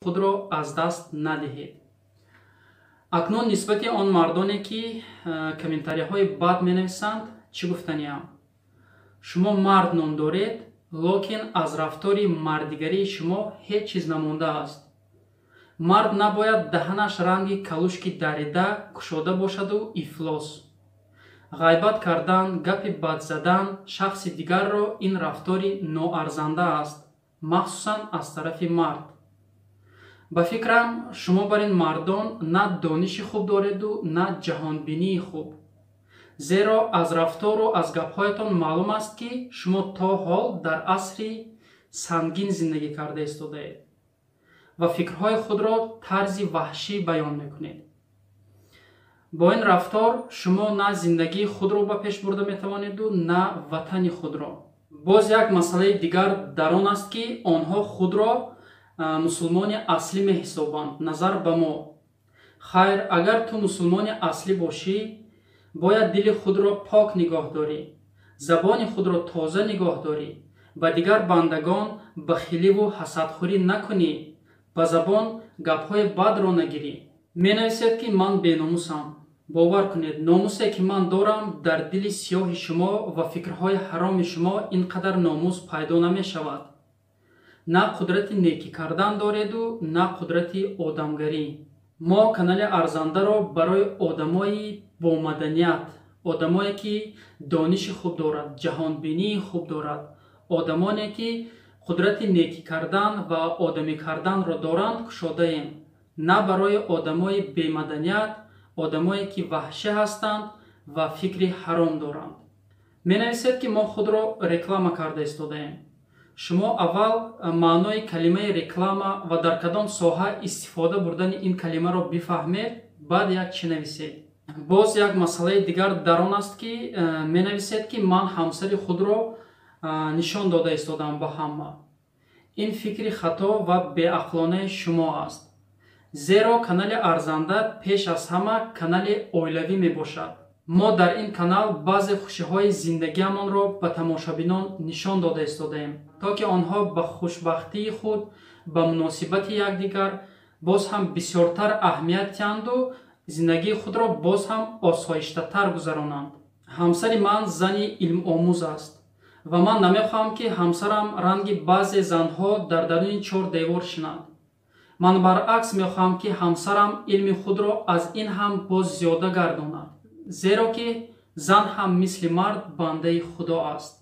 Худро аз даст надиҳед. Акнун нисбати он мардоне, ки комментарияҳои бад менависанд, чӣ гуфтаниам? Шумо мард ном доред, локин аз рафтори мардигарии шумо ҳеҷ чиз намондааст. Мард набояд даҳанаш ранги калушки дарида кушода бошаду ифлос. Ғайбат кардан, гапи бад задан шахси дигарро ин рафтори ноарзанда аст, махсусан аз тарафи мард. Ба фикрам, шумо бар ин мардон на дониши хуб дореду, на ҷаҳонбинии хуб, зеро аз рафтору аз гапҳоятон маълум аст, ки шумо то ҳол дар асри сангин зиндагӣ карда истодаед ва фикрҳои худро тарзи ваҳшӣ баён мекунед. Бо ин рафтор шумо на зиндагии худро ба пеш бурда метавонеду, на ватани худро. Боз як масъалаи дигар дар он аст, ки онҳо худро мусулмони аслӣ меҳисобанд назар ба мо. Хайр, агар ту мусулмони аслӣ бошӣ, бояд дили худро пок нигоҳ дорӣ, забони худро тоза нигоҳ дорӣ, ба дигар бандагон бахиливу ҳасадхӯрӣ накунӣ, ба забон гапҳои бадро нагирӣ. Менависед, ки ман беномусам. Бовар кунед, номусе, ки ман дорам, дар дили сиёҳи шумо ва фикрҳои ҳароми шумо ин қадар номус пайдо намешавад. На қудрати некӣ кардан дореду, на қудрати одамгарӣ. Мо канали Арзандаро барои одамои бомаданият, одамое, ки дониши хуб дорад, ҷаҳонбинии хуб дорад, одамоне, ки қудрати некӣ кардан ва одамӣ карданро доранд, кушодаем, на барои одамои бемаданият, одамое, ки ваҳшӣ ҳастанд ва фикри ҳаром доранд. Менависед, ки мо худро реклама карда истодаем. Шумо аввал маънои калимаи реклама ва дар кадом соҳа истифода бурдани ин калимаро бифаҳмед, баъд як чӣ нависед. Боз як масъалаи дигар дар он аст, ки менависед, ки ман ҳамсари худро нишон дода истодам ба ҳама. Ин фикри хато ва беақлонаи шумо аст, зеро канали Арзанда пеш аз ҳама канали оилавӣ мебошад. Мо дар ин канал баъзе хушиҳои зиндагиамонро ба тамошобинон нишон дода истодаем, то ки онҳо ба хушбахтии худ, ба муносибати якдигар боз ҳам бисёртар аҳамият диҳанду зиндагии худро боз ҳам осоиштатар гузаронанд. Ҳамсари ман зани илмомӯз аст ва ман намехоҳам, ки ҳамсарам ранги баъзе занҳо дар даруни чор девор шинад. Ман баръакс мехоҳам, ки ҳамсарам илми худро аз ин ҳам боз зиёда гардонад, зеро ки зан ҳам мисли мард бандаи Худо аст.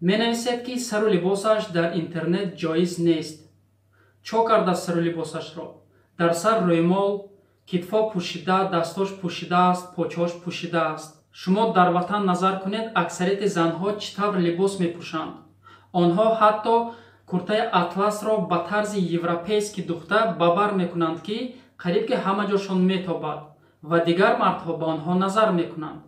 Менависед, ки сару либосаш дар интернет ҷоиз нест. Чо карда сару либосашро? Дар сар рӯймол, китфо пӯшида, дастош пӯшидааст, почаҳош пӯшидааст. Шумо дар ватан назар кунед, аксарияти занҳо чӣ тавр либос мепӯшанд. Онҳо ҳатто куртаи атласро ба тарзи европейски духта ба бар мекунанд, ки қариб ки ҳама ҷошон метобад ва дигар мардҳо ба онҳо назар мекунанд.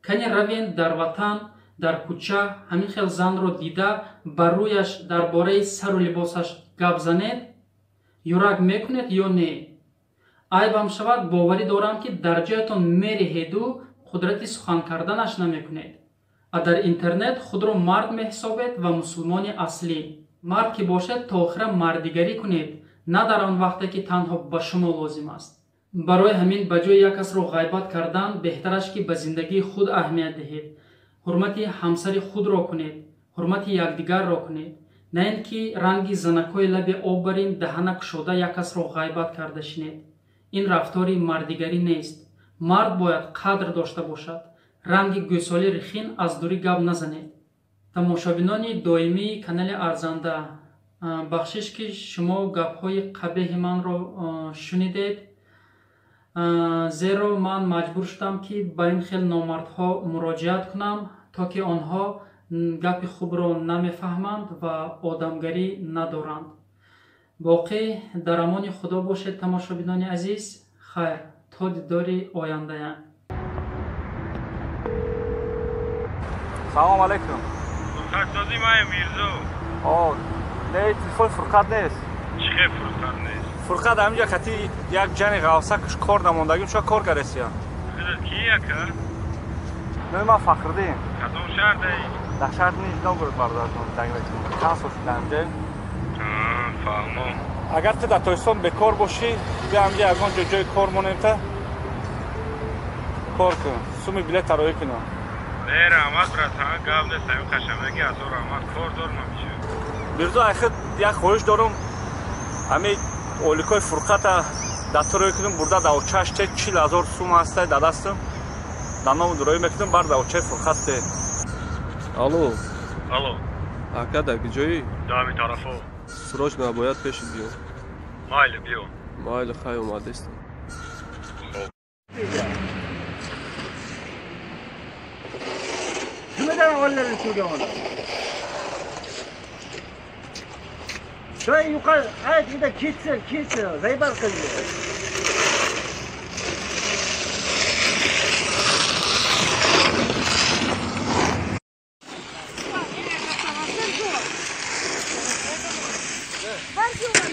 Кани равен дар ватан, дар кӯча ҳамин хел занро дида, ба рӯяш дар бораи сару либосаш гап занед, юрак мекунед ё не? Айбам шавад, боварӣ дорам, ки дар ҷоятон мериҳеду қудрати сухан карданаш намекунед. А дар интернет худро мард меҳисобед ва мусулмони аслӣ. Мард ки бошед, то охира мардигарӣ кунед, на дар он вақте, ки танҳо ба шумо лозим аст. Барои ҳамин ба ҷои як касро ғайбат кардан беҳтараш, ки ба зиндагии худ аҳамият диҳед, ҳурмати ҳамсари худро кунед, ҳурмати якдигарро кунед, на ин ки ранги занакҳои лаби об барин даҳана кушода як касро ғайбат карда шинед. Ин рафтори мардигарӣ нест. Мард бояд қадр дошта бошад. Ранги гӯсоли рихин аз дурӣ гап назанед. Тамошобинони доимии канали Арзанда, бахшиш, ки шумо гапҳои қабеҳи манро шунидед, зеро ман маҷбур шудам, ки ба ин хел номардҳо муроҷиат кунам, то ки онҳо гапи хубро намефаҳманд ва одамгарӣ надоранд. Боқӣ дар амони Худо бошед, тамошобинони азиз. Хайр, то дидори ояндаям. Салом алейкум. Фурқатсозӣ ман Мирзо. О, не, телефон Фурқат нест. Чӣ хел Фурқат нест? Фурқат ҳаминҷа хати як ҷани ғавсакш кор намондагим, шо кор каресия. Худат ки яка? Не, ман Фахриддин. Кадом шаҳр даи? Дар шаҳри Нижний Новгород, бародарҷон, занг мезанам. Чанд сол шуд ҳаминҷа? Фаҳмом. Агар ту дар Тоҷикистон бекор бошӣ, бия ҳамҷа ягон ҷо ҷои кор монем, та кор кун, суми билет тароӣ кунам. Не, раҳмат, братан, гап нест, ҳамин қашамаги азор раҳмат, кор дорам ҳамиша. Мирзо, айхид як хоҳиш дорум, ҳамин оликои фурқата дар ту рӯй кунам, бурда давчаш те 40 000 сум ҳастай дар дастам, дар ному дуроӣ мекунам, бар давчаи фурқат те. Алло. Алло. Ака, дар куҷоӣ? Дар ҳамин тарафо. Срочно бояд пешит биём. Майли, биё. Майли, хай, омадестам. Yukarı, evet bir de kitsin, kitsin, zeybar kılıyor.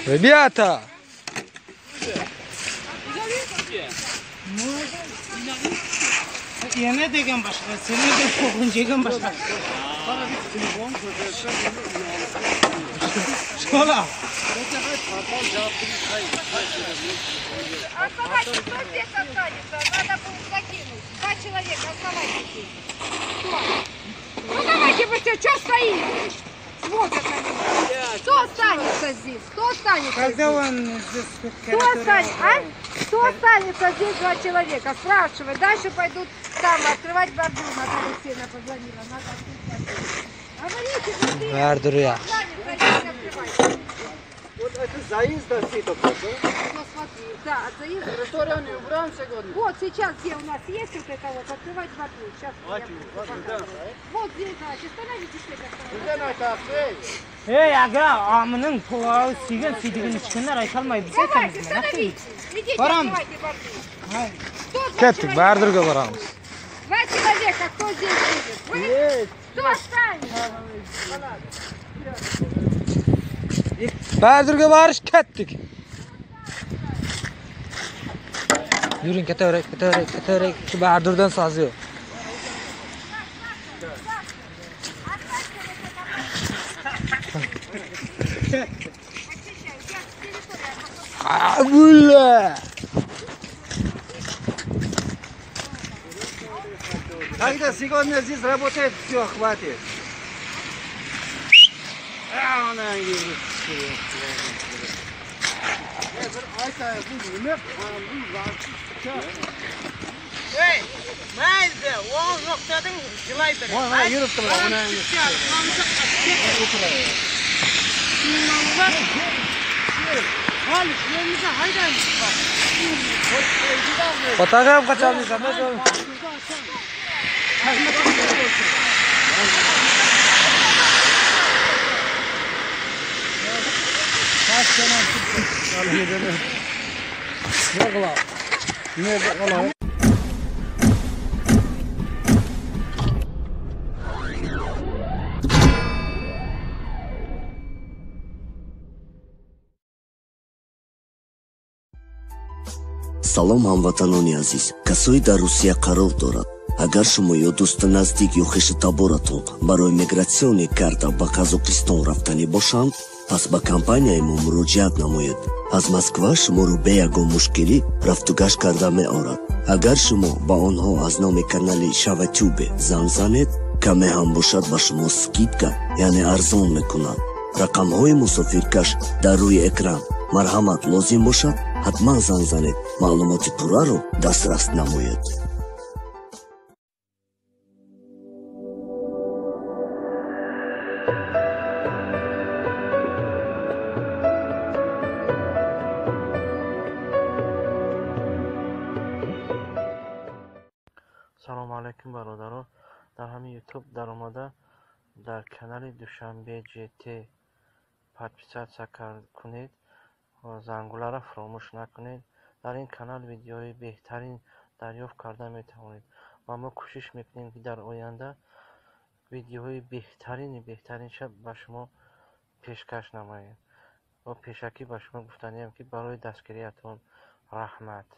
Ребята! Yine degen başka, seni de kokuncagan başka. Школа! Оставайтесь, кто здесь останется? Надо будет закинуть. Два человека, оставайтесь здесь. Кто? Ну давайте быстрее, что стоите? Смотрят на меня. Кто останется здесь? Кто останется Когда здесь? он здесь? Кто останется? А? Кто останется здесь? Два человека. Спрашивай. Дальше пойдут там открывать бордюр. Наталья Алексеевна позвонила. Надо открыть бордюр. Говорите быстрее. Бордюр yaxshi. Останется здесь открывать. Вот это заезд до сюда, да? Ну смотри, да, от заезда. Территорию не убран сегодня. Вот сейчас, где у нас есть вот это вот, открывать бордюр. Сейчас я буду показывать. Вот здесь, значит, становитесь это. Ey aga, amının kulağı sigan sidigini chiqqanlar aytolmaydi. Давайте, становитесь. Идите, Барам. открывайте бордюр. Кто два Ketdik, человека? Bardurga boramiz. Два человека, кто здесь будет? Вы? Кто останется? Bardurga borish ketdik. Yuring, ketaverak, ketaverak, ketaverak. Shu Bardurdan so'z yo'q. Abulla! Когда сегодня здесь работает, все, хватит. А, она Ey, mayli, o'ng nuqtadan jilaydi. Mana yurib turadi, mana. Hali yerimize haydaymiz bak. Otaga ham qocholmaysan, Салом, ҳамватанони азиз, касое дар Русия қарор дорад. Агар шумо ё дӯсти наздик ё хешу таборатон барои мигратсионӣ карта ба Қазоқистон рафтанӣ бошанд, пас ба компанияи мо муроҷиат намоед. Аз Москва шуморо бе ягон мушкилӣ рафтугашт карда меорад. Агар шумо ба онҳо аз номи канали Шаватюбе занг занед, каме ҳам бошад ба шумо скидка, яъне арзон мекунад. Рақамҳои мусофиркаш дар рӯи экран. Марҳамат, лозим бошад, ҳатман занг занед, маълумоти пурраро дастрас намоед. Салому алайкум, бародаро. Дар ҳамин Ютуб даромада, дар канали Душанбе ЖТ подписаться кунед, зангуларо фаромӯш накунед. Дар ин канал видеои беҳтарин дарёфт карда метавонед ва мо кӯшиш мекунем, ки дар оянда видеоҳои беҳтарини беҳтаринша ба шумо пешкаш намоем. Ва пешакӣ ба шумо гуфтаниям, ки барои дастгириятон раҳмат.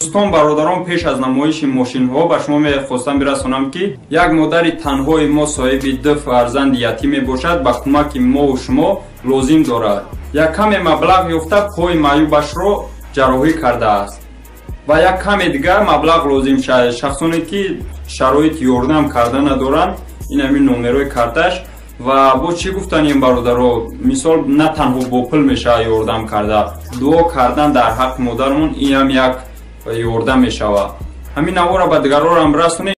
Дӯстон, бародарон, пеш аз намоиши мошинҳо ба шумо мехостам бирасонам, ки як модари танҳои мо, соҳиби ду фарзанди ятим мебошад, ба кӯмаки мову шумо лозим дорад. Як каме маблағ ёфта, пои маъюбашро ҷарроҳӣ кардааст ва як каме дигар маблағ лозим шавад. Шахсоне ки шароити ёрдам карда надоранд, ин ҳамин номерои карташ. Ва бо чӣ гуфтанем, бародаро, мисол, на танҳо бо пул мешавад ёрдам карда, дуо кардан дар ҳаққи модарамон ин ҳам як ёрдам мешавад. Ҳамин навора ба дигарорам расонед.